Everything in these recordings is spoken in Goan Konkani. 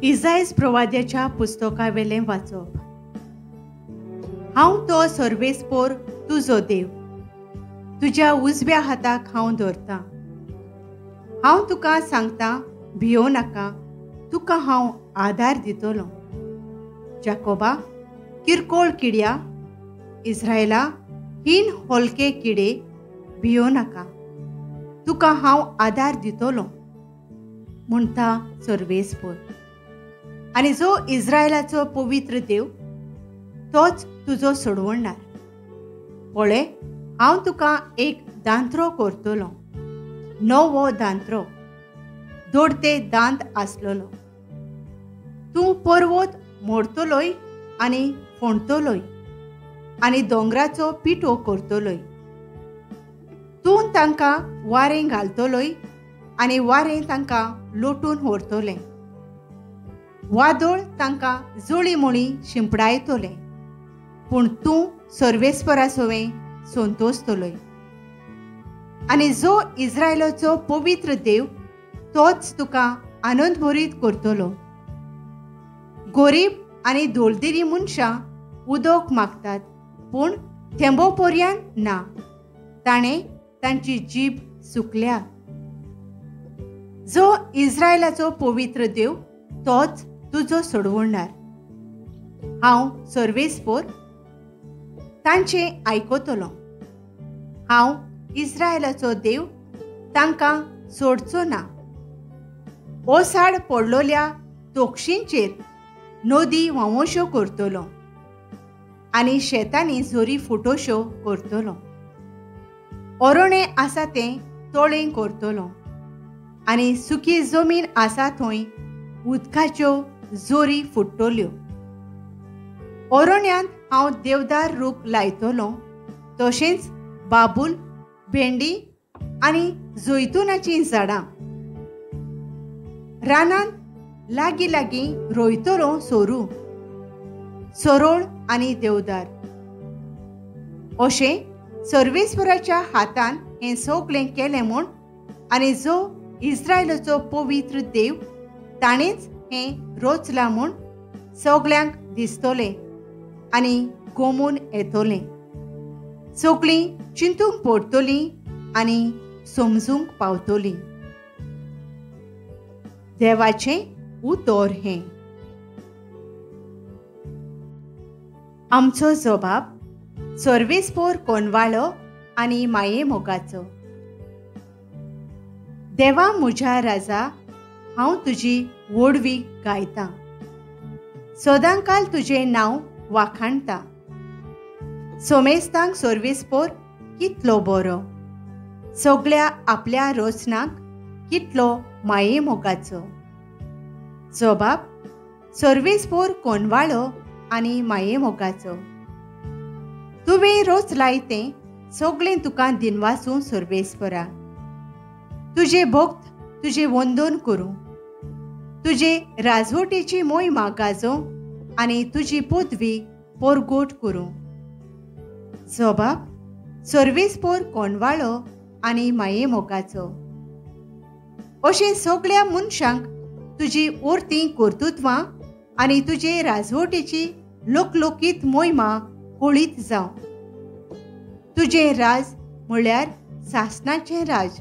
इजायस प्रवाद्याच्या पुस्तकावेलें वाचप. हांव तो सर्वेस्पोर तुजो देव, तुज्या उजव्या हाताक हांव धरतां. हांव तुका सांगता, भियो नाका, तुका हांव आदार दितलो. जाकोबा, किरकोळ किड्या, इस्रायला, हीन होलके किडे, भियो नाका, तुका हांव आदार दितलो, म्हणटा सर्वेस्पोर. आनी जो इस्रायलाचो पवित्र देव, तोच तुजो सोडवणार. पळय, हांव तुका एक दांत्रो करतलो, नवो दांत्रो, दोडते दांत आसलेलो. तूं पर्वत मोडतलोय आनी फोंडतलोय आनी दोंगराचो पिठो करतलोय. तूं तांकां वारें घालतलोय आनी वारें तांकां लोटून व्हरतलें. वादळ तांकां जोळी मोळी शिंपडायतलें, पूण तूं सर्वेस्परा सवें संतोसतलोय. आनी जो इस्रायलाचो पवित्र देव, तोच तुका आनंदभरीत करतलो. गरीब आनी दोलदिरी मनशां उदक मागतात, पूण थेंबो पर्यान ना. ताणें तांची जीब सुकल्या. जो इस्रायलाचो पवित्र देव, तोच तुजो सोडवणार. हांव सर्वेस्पोर तांचें आयकतलो. हांव इस्रायलाचो देव, तांकां सोडचो ना. ओसाड पडलोल्या तोक्षींचेर नदी व्हांवोश्यो करतलो आनी शेतांनी जोरी फुटोश्यो करतलो. ओरोणें आसा तें तोळें करतलो आनी सुकी जमीन आसा थंय उदकाच्यो जोरी फुट्टल्यो. ओरोण्यांत हांव देवदार रूख लायतलो, तशेंच बाबूल, भेंडी आनी जैतुनाचीं झाडां. रानांत लागीं लागीं रोयतलो सोरू, सरोळ आनी देवदार. अशें सर्वेस्पराच्या हातान हें सगळें केलें म्हूण आनी जो इस्रायलाचो पवित्र देव, ताणेंच हें रोचलां म्हूण सगळ्यांक दिसतलें आनी गोमून येतलें. सगळीं चिंतूंक पडटलीं आनी समजूंक पावतलीं. देवाचें उतर हें. आमचो जबाब सर्वेस्पोर कोनवाळो आनी माये मोगाचो. देवा म्हज्या राजा, हांव तुजी वोडवी गायतां, सदांकाल तुजें नांव वाखाणता. सोमेस्तांक सर्वेस्पोर कितलो बरो, सगळ्या आपल्या रोचनाक कितलो माये मोगाचो. जबाब सर्वेस्पोर कोनवाळो आनी माये मोगाचो. तुवें रोचलाय तें सगळें तुका दिनवासूं सर्वेस्परा. तुजे भक्त तुजें वंदन करूं, तुजे राजवटीची मोहिमा गाजोवं आनी तुजी पदवी परगट करूं. जबाब सर्वेस्पोर कोनवाळो आनी माये मोगाचो. अशें सगळ्या मनशांक तुजी ओर्ती कर्तृत्वां आनी तुजे राजवटीची लोकलोकीत मोहिमा कळीत जावं. तुजें राज म्हळ्यार सासणाचें राज.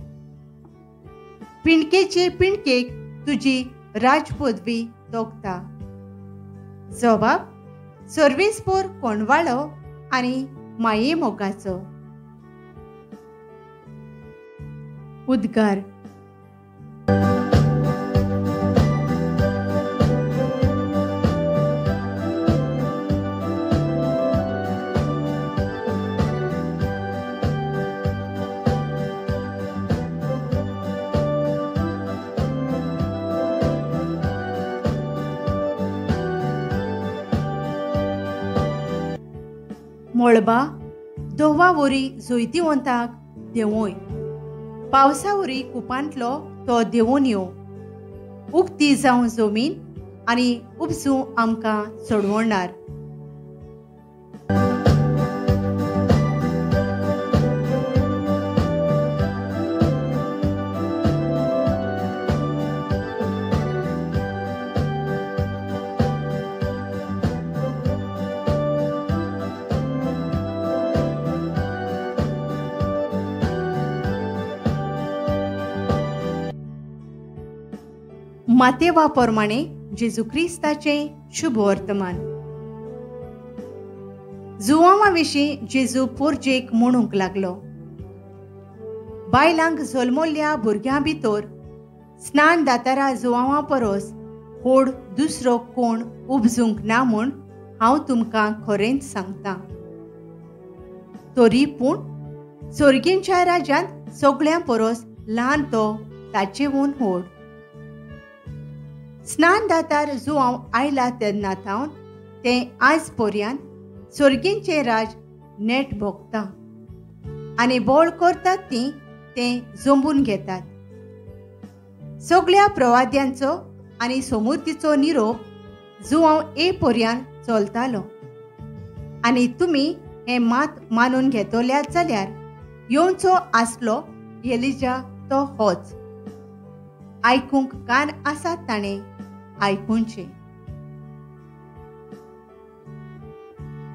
पिंडकेचे पिंडकेक तुजी राजपदवी तोखता. जबाब सर्वेस्पोर कोनवाळो आनी माये मोगाचो. उद्गार. मळबा दोवा वरी जैतिवंताक देंवय, पावसा वरी कुपांतलो तो देंवून येवं. उक्ती जावं जमीन आनी उपसूं आमकां चडवणार. मातेवा प्रमाणे जेजू क्रिस्ताचें शुभ वर्तमान. जुवांवा विशीं जेजू पोरजेक म्हणूंक लागलो, बायलांक जल्मल्ल्या भुरग्यां भितर स्नान दातारा जुवांवा परस होड दुसरो कोण उपजूंक ना म्हूण हांव तुमकां खरेंच सांगता. तरी पूण सोर्गींच्या राज्यांत सगळ्यां परस ल्हान तो ताचेहून होड. स्नान दातार जुवांव आयला तेन्ना थावन तें आयज पर्यंत सोर्गींचें राज नेट भोगता आनी बोळ करतात ती तें जंबून घेतात. सगळ्या प्रवाद्यांचो आनी सोमुर्तीचो निरोप जुवांव ए पर्यंत चलतालो आनी तुमी हें मात मानून घेतल्यात जाल्यार येवचो आसलो एलिजा तो होच. आयकूंक कान आसात ताणें आयकुचें.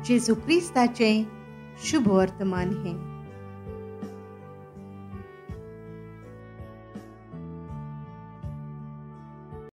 जेजू क्रिस्ताचें शुभ वर्तमान हें.